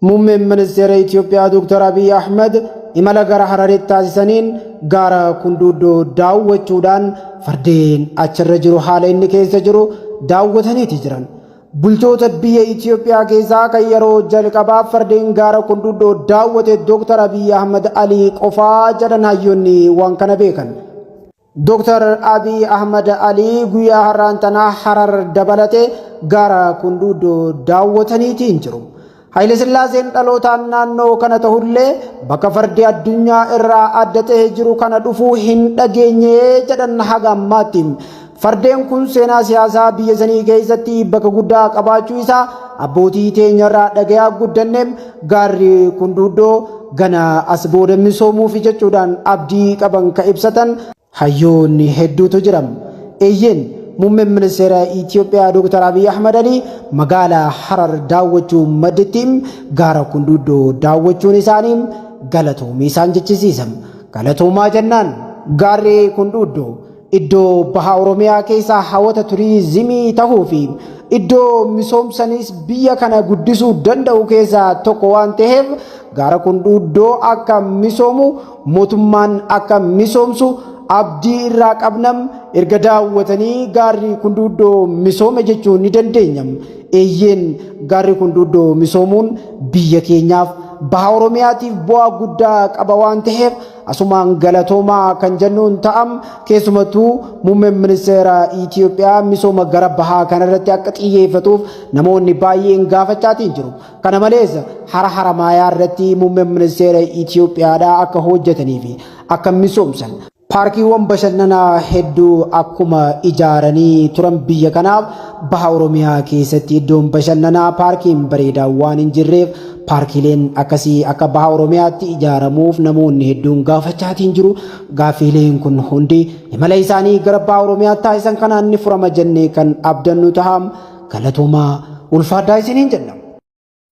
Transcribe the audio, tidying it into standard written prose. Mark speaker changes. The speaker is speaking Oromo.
Speaker 1: Muummeen Ministeera Itiyoophiyaa Dooktar Abiy Ahmad imala gara Hararitti taasisaniin gaara Kunduuddoo daawwachuudhaan fardeen achirra jiru haala inni keessa jiru daawwataniiti jiran. Bulchoota biyya Itiyoophiyaa keessaa kan yeroo jalqabaaf fardeen gaara Kunduuddoo daawwate Dooktar Abiy Ahmad Alii qofaa jedhan hayyoonni waan kana beekan. Dooktar Abiy Ahmad Alii guyyaa har'aan tanaa Harar dabalatee gaara Kunduuddoo daawwataniitiin jiru. Hayilesillaaseen dhalootaan naannoo kana ta'ullee bakka fardi addunyaa irraa adda ta'e jiru kana dhufuu hin dhageenye jedhan haga ammaatti. Fardeen kun seenaa siyaasaa biyya sanii keessatti bakka guddaa qabaachuu isaa abbootii teenyarraa dhagayaa guddanneem gaarri Kunduuddoo gana as booda misoomuufi jechuudhaan abdii qaban ka ibsatan hayyoonni hedduutu jira. Eeyyeen muummeen ministeera Itiyoophiyaa Dr. Abiy Ahmad Ali magaalaa Harar daawwachuu madditti gaara Kunduuddoo daawwachuun isaanii galatoomii isaan jechisiisa. Galatoomaa jennaan gaarri Kunduuddoo iddoo baha Oromiyaa keessaa hawwata turiizimii tahuu fi iddoo misoomsanis biyya kana guddisuu danda'u keessaa tokko waan ta'eef gaara Kunduuddoo akka misoomu mootummaan akka misoomsu abdii irraa qabnam erga daawwatanii gaarri Kunduuddoo misoome jechuu ni dandeenya. Eeyyeen gaarri Kunduuddoo misoomuun biyya keenyaaf baha Oromiyaatiif bu'aa guddaa qaba waan ta'eef asumaan galatoomaa kan jennuun ta'am keessumattuu muummeen ministeera Itiyoophiyaa misooma gara bahaa kanarratti akka xiyyeeffatuuf namoonni baay'een gaafachaatiin jiru. Kana malees hara Haramaayaa irratti muummeen ministeera Itiyoophiyaadhaa akka hojjetanii fi akka misoomsan. Paarkiiwwan bashannanaa hedduu akkuma ijaaranii turan biyya kanaaf baha Oromiyaa keessatti iddoon bashannanaa paarkiin bareedaa waan hin jirreef paarkiileen akkasii akka baha Oromiyaatti ijaaramuuf namoonni hedduun gaafachaatiin jiru. Gaaffiileen kun hundi imala isaanii gara baha Oromiyaatti taasisan kanaan ni furama jennee kan abdannu ta'a. Galatoomaa ulfaadhaa isiniin jenna.